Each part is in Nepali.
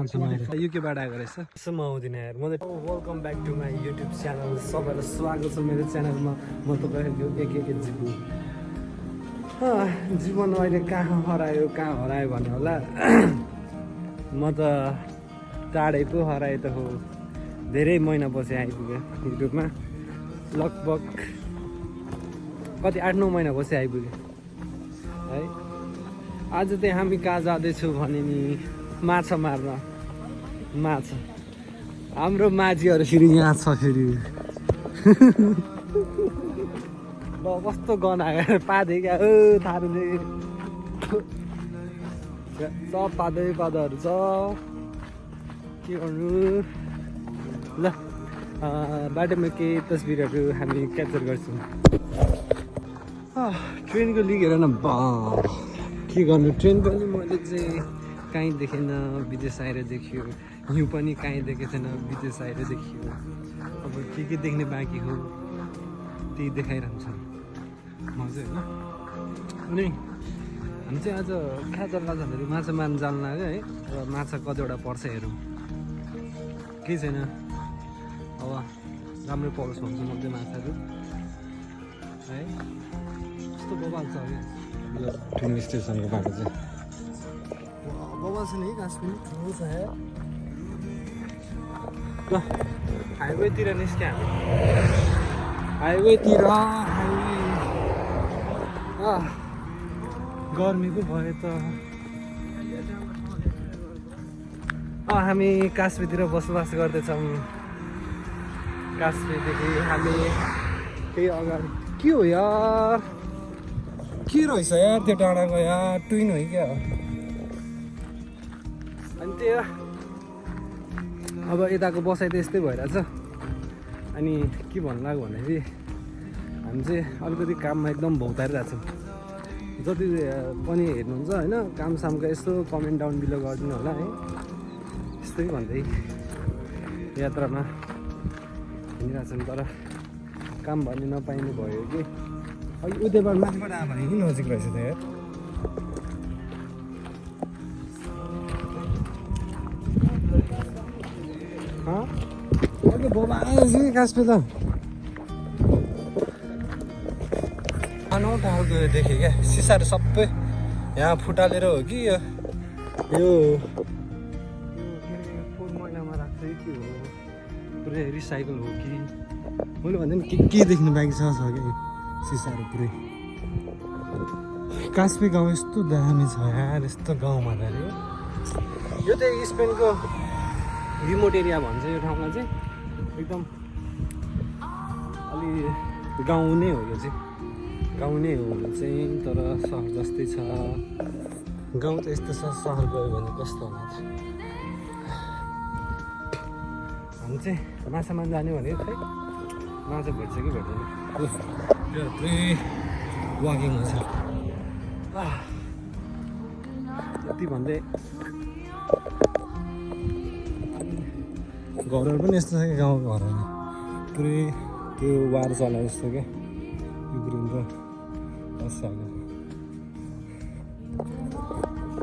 जान्छु म युकेबाट आएको रहेछ यसो म आउँदिनँ यार म welcome back to my YouTube channel सबैलाई स्वागत छ मेरो च्यानलमा म तपाईँहरूको एक जिबु जीवन अहिले कहाँ हरायो भन्ने होला म त टाढै पो हराए त हो धेरै महिना पछि आइपुगेँ युट्युबमा लगभग कति 8-9 महिना पछि आइपुगेँ है आज चाहिँ हामी कहाँ जाँदैछौँ भने नि माछा मार्न माछा हाम्रो माझीहरू फेरि यहाँ छ फेरि कस्तो गन आयो पादै क्या थारूले सब पादाहरू छ के गर्नु ल बाटोमा केही तस्बिरहरू हामी क्याप्चर गर्छौँ ट्रेनको लिक हेर न के गर्नु ट्रेन पनि मैले चाहिँ कहीँ देखेन विदेश आएर देखियो हिउँ पनि कहीँ देखेको छैन विदेश आएर देखियो अब के देख्ने बाँकी हो त्यही देखाइरहन्छ मजा होइन अनि हामी चाहिँ आज कहाँ जग्गा जाँदाखेरि माछा मार्न जानु लाग्यो है र माछा कतिवटा पर्छ हेरौँ केही छैन अब राम्रो परोस् भन्छु म चाहिँ माछाहरू है कस्तो बबाल छ क्या यो ट्रेन स्टेसनको बाटो चाहिँ बबाल छ नि घाँस पनि ठुलो छ ल हाइवेतिर निस्क्यो हामी हाइवेतिर गर्मी पो भयो त हामी कास्कीतिर बसोबास गर्दैछौँ कास्कीदेखि हामी केही अगाडि के हो यार के रहेछ यार त्यो डाँडाको यार ट्विन हो क्या अनि त्यो अब यताको बसाइ त यस्तै भइरहेछ अनि के भन्नु लाग्यो भन्दाखेरि हामी चाहिँ अलिकति काममा एकदम भौतारिरहेछौँ जति पनि हेर्नुहुन्छ होइन काम सामको यस्तो कमेन्ट डाउन बिलो गरिदिनु होला है यस्तै भन्दै यात्रामा हिँडिरहेछौँ तर काम भन्ने नपाइनु भयो कि अघि उद्योबाट माथिबाट आयो भने कि नजिक रहेछ त यार अघि बाबा आएछ कि कास्पे त अनौठो खालको देखेँ क्या सिसाहरू सबै यहाँ फुटालेर हो कि यो फोहोर मैलामा राख्छ कि हो पुरै रिसाइकल हो कि मैले भन्दा पनि के देख्नु बाँकी छ क्या सिसाहरू पुरै कास्पे गाउँ यस्तो दामी छ यार यस्तो गाउँमा त अरे यो चाहिँ स्पेनको रिमोट एरिया भन्छ यो ठाउँमा चाहिँ एकदम अलि गाउँ नै हो यो चाहिँ गाउँ नै हो चाहिँ तर सहर जस्तै छ गाउँ त यस्तो छ सहर गयो भने कस्तो होला त हामी चाहिँ माछा मार्न जाने भने खै माछा भेट्छ कि भेट्दैन पुरै वाकिङ हुन्छ यति भन्दै घरहरू पनि यस्तो छ क्या गाउँको घरहरू पुरै त्यो वार चलाए जस्तो क्या युक्रेन र रसियाको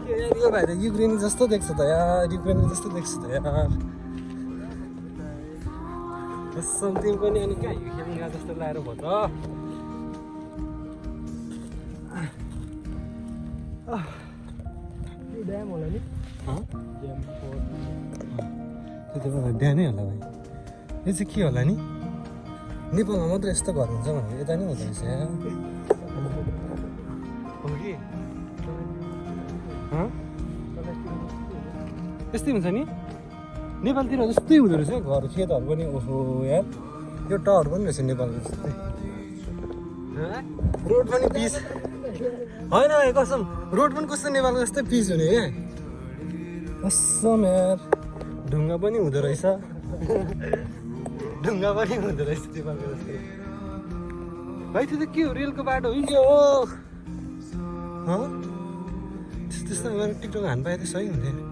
के यार यो भाइ त युक्रेनी जस्तो देख्छ त यार युक्रेनी जस्तो देख्छ त यार तिमी पनि अनि कहाँ खेल्ने जस्तो लगाएर भयो त यो ड्याम होला नि त्यो त ड्यामै होला भाइ यो चाहिँ के होला नि नेपालमा मात्र यस्तो घर हुन्छ भने यता नै हुँदो रहेछ यस्तै हुन्छ नि नेपालतिर जस्तै हुँदो रहेछ घर खेतहरू पनि ओहो यार यो टावर पनि रहेछ नेपालको जस्तै रोड पनि पिच होइन कसम रोड पनि कस्तो नेपालको जस्तै पिच हुने क्या कसम यार ढुङ्गा पनि हुँदो रहेछ ढुङ्गा पनि हुँदो रहेछ नेपालको जस्तै भाइ त्यो त के हो रेलको बाटो हो के हो त्यस्तो टिकटक हान्नु पाए त सही हुन्थ्यो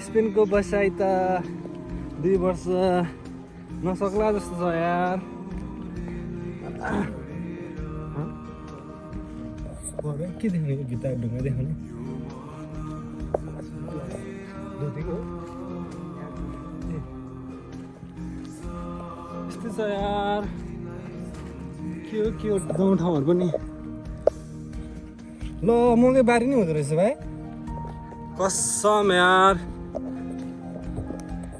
स्पेनको बसाइ त 2 वर्ष नसक्ला जस्तो छ यार के देखाउने भित्ता ढुङ्गा देखाउने धोतीको यस्तै छ यार के हो गाउँठाउँहरू पनि ल मकै बारी नै हुँदो रहेछ भाइ कसम यार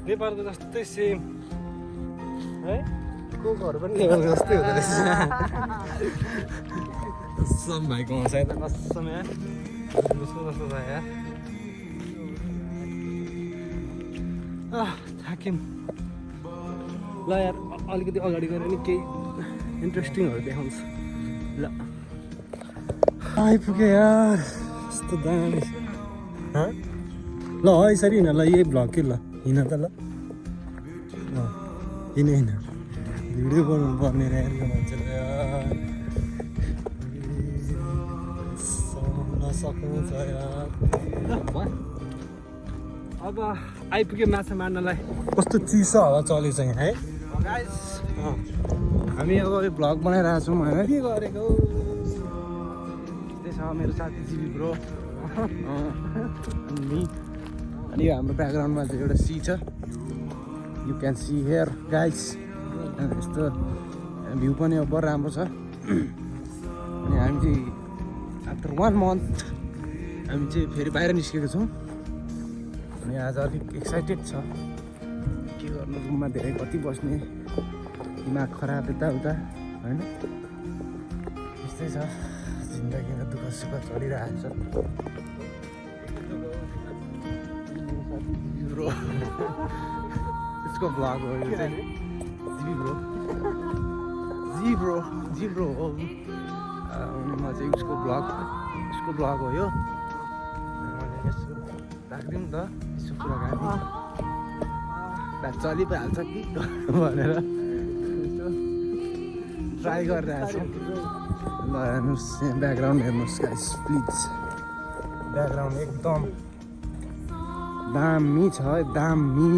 नेपालको जस्तै सेम है को घर पनि नेपालको जस्तै हुँदो रहेछ कसम भाइको हँसाइ त कसम यार जस्तो जस्तो छ यार थाक्यौँ ल यार अलिकति अगाडि गएर नि केही इन्ट्रेस्टिङहरू देखाउँछ ल आइपुग्यो यार यस्तो दामी ल यसरी हिँड ल यही भ्लग के ल हिँड त ल हिँड भिडियो बनाउनु पर्ने यार यो मान्छेले यार नसक्नु छ यार अब आइपुग्यो माछा मार्नलाई कस्तो चिसो हावा चलेछ यहाँ है हामी अब यो भ्लग बनाइरहेको छौँ होइन के गरेको त्यही छ मेरो साथी जिबी ब्रो अनि यो हाम्रो ब्याकग्राउन्डमा चाहिँ एउटा सी छ you can see here guys यस्तो भ्यू पनि अब बडो राम्रो छ अनि हामी चाहिँ आफ्टर 1 मन्थ हामी चाहिँ फेरि बाहिर निस्केको छौँ अनि आज अलिक एक्साइटेड छ के गर्नु रुममा धेरै कति बस्ने दिमाग खराब यताउता होइन त्यस्तै छ जिन्दगीमा दुःख सुख चलिरहेको छ यसको भ्लग हो यो चाहिँ जी ब्रो हो म चाहिँ उसको भ्लग हो यो मैले यसो राखिदिउँ त यसो कुराकानी चलि पो हाल्छ कि भनेर ट्राई गरिरहेको छु ल हेर्नुहोस् ब्याकग्राउन्ड हेर्नुहोस् गाइस प्लिज ब्याकग्राउन्ड एकदम दामी छ है दामी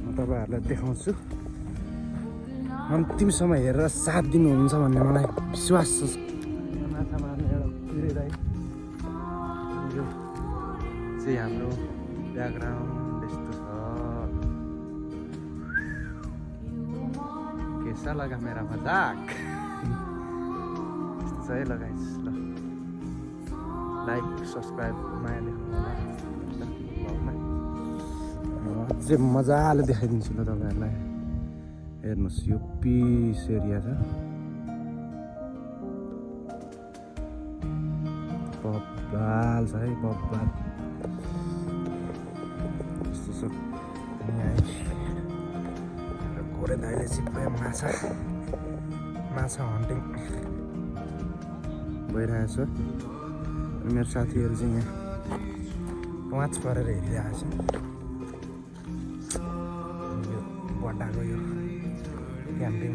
म तपाईँहरूलाई देखाउँछु अन्तिमसम्म हेरेर साथ दिनुहुन्छ भन्ने मलाई विश्वास छ माछा मार्ने एउटा कुहिरै यो चाहिँ हाम्रो ब्याकग्राउन्ड यस्तो छ कैसा लगा मेरा मजाक यस्तो छ है लगाइस् ल लाइक सब्सक्राइब माया देखाउनु होला अझै मजाले देखाइदिन्छु ल तपाईँहरूलाई हेर्नुहोस् यो पिस एरिया छ बब्बाल छ है बब्बाल यस्तो छ घोडे दाइले चिप्पै माछा हन्टिङ भइरहेछ मेरो साथीहरू चाहिँ यहाँ पाँच परेर हेरिरहेको छ यो बड्डाको यो क्याम्पिङ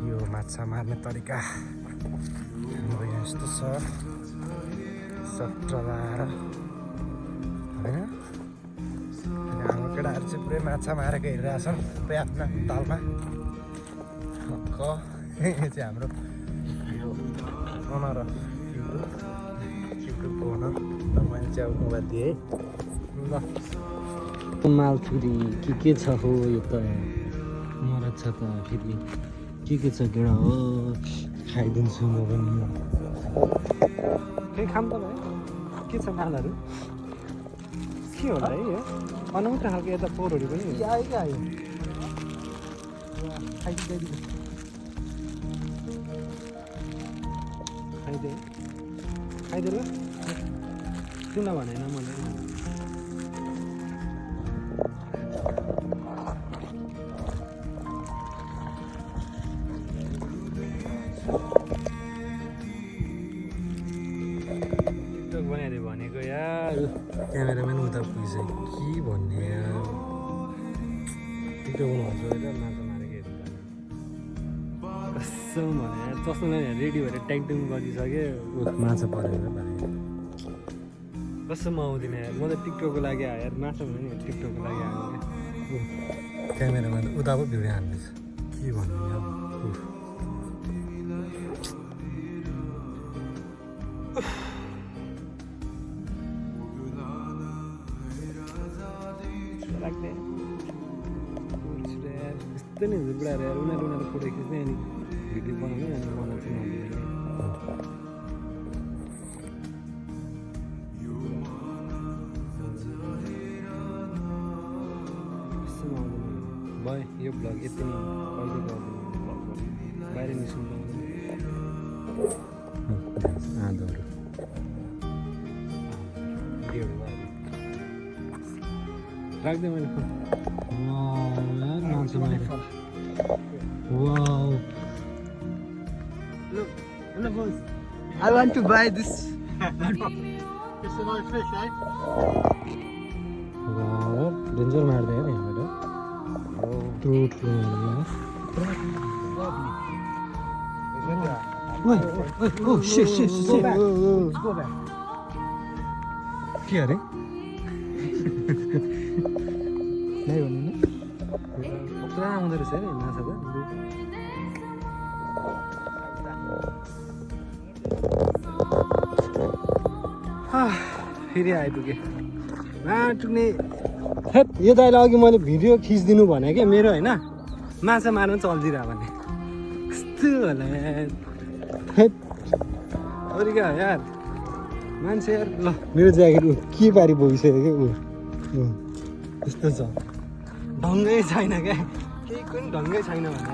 यो माछा मार्ने तरिका हाम्रो यहाँ यस्तो छ सट्ट लाएर होइन हाम्रो केटाहरू चाहिँ पुरै माछा मारेको हेरिरहेछन् पुरै आफ्ना तालमा यो चाहिँ हाम्रो यो ओनर युट्युबको ओनर मैले चाहिँ अब मोबाइल दिएँ ल मालथुरी के छ हो यो त मरद छ त फेरि के छ केडा हो खाइदिन्छु म पनि केही खाम त भाइ के छ मालहरू के होला है यो अनौठो खालको यता पोरहरू पनि आयो आयो खाइदे ल किन भनेन मलाई बनाइदियो भनेको यार क्यामेराम्यान उता पुगिसक्यो के भन्ने यार टिकटक बनाउँछ होइन माछा मारेको हेर्नु कसम भने यार चस्मा रेडी भएर ट्याङट्याङ गरिसक्यो माछा परेर भाइ कसम आउँदिनँ यार म त टिकटकको लागि आयो यार माछा भने नि टिकटकको लागि आयो क्या क्यामेराम्यान उता पो भिडियो हान्दैछ के भन्ने अब त्यस्तै नै हुन्छ बुढाहरू यार उनीहरू फोटो खिच्ने अनि भिडियो बनाउने अनि मलाई चाहिँ नदिने भयो यो भ्लग यति नै कहिले गर्दैन बाहिर निस्किनु आधोहरू राख्दै मैले मान्छे बाहिर Wow. Look, boys. I want to buy this. It's a nice fish, eh? Wow, danger मार्दै है यहाँबाट ठुलो Oh shit. Go back. Let's go back. के अरे नहीं होने ना पुरा आउँदो रहेछ है माछा त फेरि आइपुगेँ नटुक्ने हेट यो दाइलाई अघि मैले भिडियो खिचिदिनु भने क्या मेरो होइन माछा मार्नु चल्दिरह भने कस्तो होला हेट अरू क्या यार मान्छे यार ल मेरो ज्याकेट के पारी भइसक्यो क्या यस्तो छ ढङ्गै छैन क्या केही पनि ढङ्गै छैन भने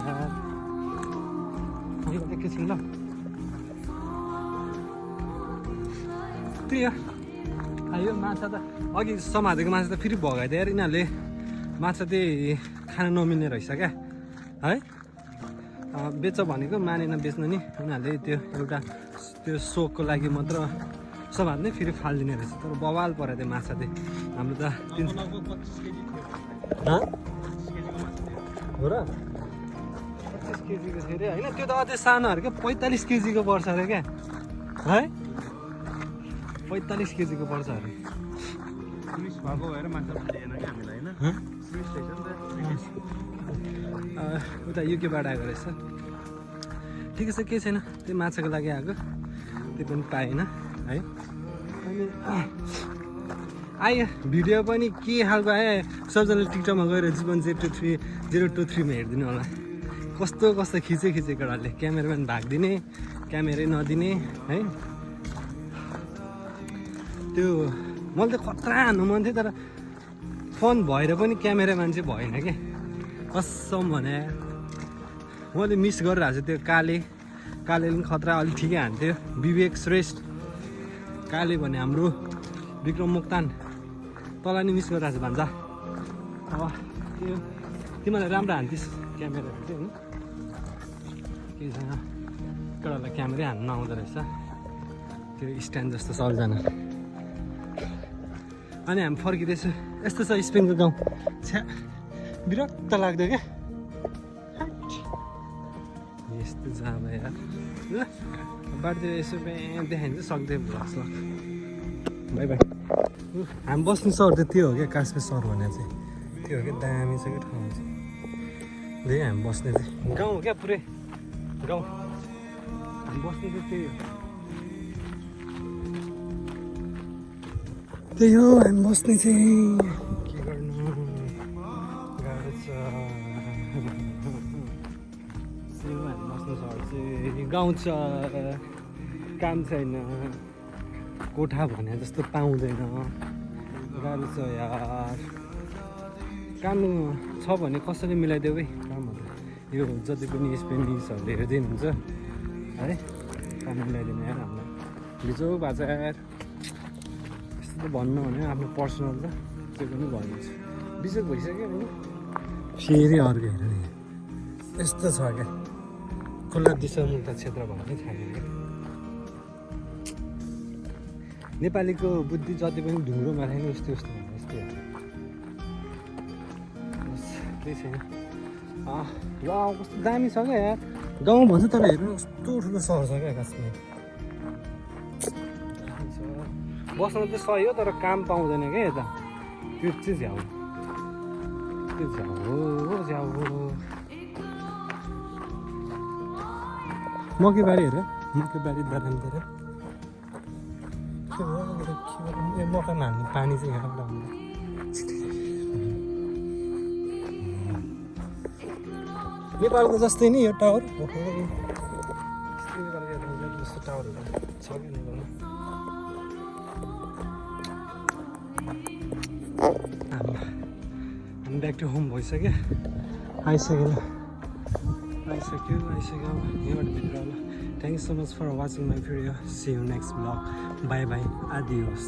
एकैछिन ल त्यही हो आयो माछा त अघि समातेको माछा त फेरि भगाइदियो यार यिनीहरूले माछा त्यही खान नमिल्ने रहेछ क्या है बेच्छ भनेको मानेन बेच्नु नि उनीहरूले त्यो एउटा त्यो सोकको लागि मात्र समात्ने फेरि फालिदिने रहेछ तर बवाल पऱ्यो त्यो माछा चाहिँ हाम्रो त 25 हो र 25 केजीको थियो अरे होइन त्यो त अझै सानोहरू क्या 45 केजीको पर्छ अरे क्या है 45 केजीको पर्छ अरे उता युकेबाट आएको रहेछ ठिकै छ केही छैन त्यो माछाको लागि आएको त्यो पनि पाएन है अनि आयो भिडियो पनि के खालको आयो सबजनाले टिकटकमा गएर जीवन 023मा हेरिदिनु होला कस्तो खिचे केटाहरूले क्यामेराम्यान भागिदिने क्यामेरै नदिने है त्यो मैले त खतरा हान्नु मन थियो तर फोन भएर पनि क्यामेराम्यान चाहिँ भएन क्या कसम भने मैले मिस गरिरहेको छु त्यो कालेले पनि खतरा अलिक ठिकै हान्थ्यो विवेक श्रेष्ठ काले भने हाम्रो विक्रम मोक्तान तँलाई नि मिस गरिरहेको छु भन्छ अब त्यो तिमीलाई राम्रो हान्थिस् क्यामेराहरू चाहिँ होइन केही छैन केटाहरूलाई क्यामेरै हान्नु नआउँदो रहेछ त्यो स्ट्यान्ड जस्तो सबजना अनि हामी फर्किँदैछु यस्तो छ स्पेनको गाउँ छ्या विरक्त लाग्यो क्या यस्तो जाँदा यार ल बाटोतिर यसो बिहान देखाइन्छ सक्दै लाग्छ बाई बाई हामी बस्ने सहर त त्यो हो क्या काश्मीर सहर भने चाहिँ त्यो हो क्या दामी छ क्या ठाउँ चाहिँ त्यही हामी बस्ने चाहिँ गाउँ हो क्या पुरै गाउँ हामी बस्ने चाहिँ त्यही हो त्यही हो हामी बस्ने चाहिँ के गर्नु गाह्रो छ हामी बस्ने सहर चाहिँ गाउँ छ काम छैन कोठा भने जस्तो पाउँदैन गाह्रो छ यार काम छ भने कसरी मिलाइदेऊ है कामहरू यो जति पनि स्पेनिसहरूले हेर्दै हुन्छ है काम मिलाइदिनु यार हामीलाई हिजो बाजा यार यस्तो त भन्नु भने आफ्नो पर्सनल त त्यो पनि भनिदिन्छु बिजोग भइसक्यो होइन फेरि अर्को हेर नि यस्तो छ क्या खुल्ला दिशामुक्त क्षेत्र भन्ने छैन क्या नेपालीको बुद्धि जति पनि ढुङ्ग्रो माथि उस्तो भने यस्तै केही छैन गाउँ कस्तो दामी छ क्या यार गाउँ भन्छ तर हेर्नु कस्तो ठुलो सहर छ क्या खासमा बस्न चाहिँ सही हो तर काम पाउँदैन क्या यता त्यो चाहिँ झ्याउ त्यो झ्याउ मकैबारी हेर मकैबारी दारातिर मकैमा हाल्ने पानी चाहिँ यहाँबाट आउँछ नेपालको जस्तै नि यो टावर जस्तो टावरहरू छ कि नेपालमा हामी ब्याक टु होम भइसक्यो आइसक्यो अब यहाँबाट भित्र होला thank you so much for watching my video see you next vlog bye bye adios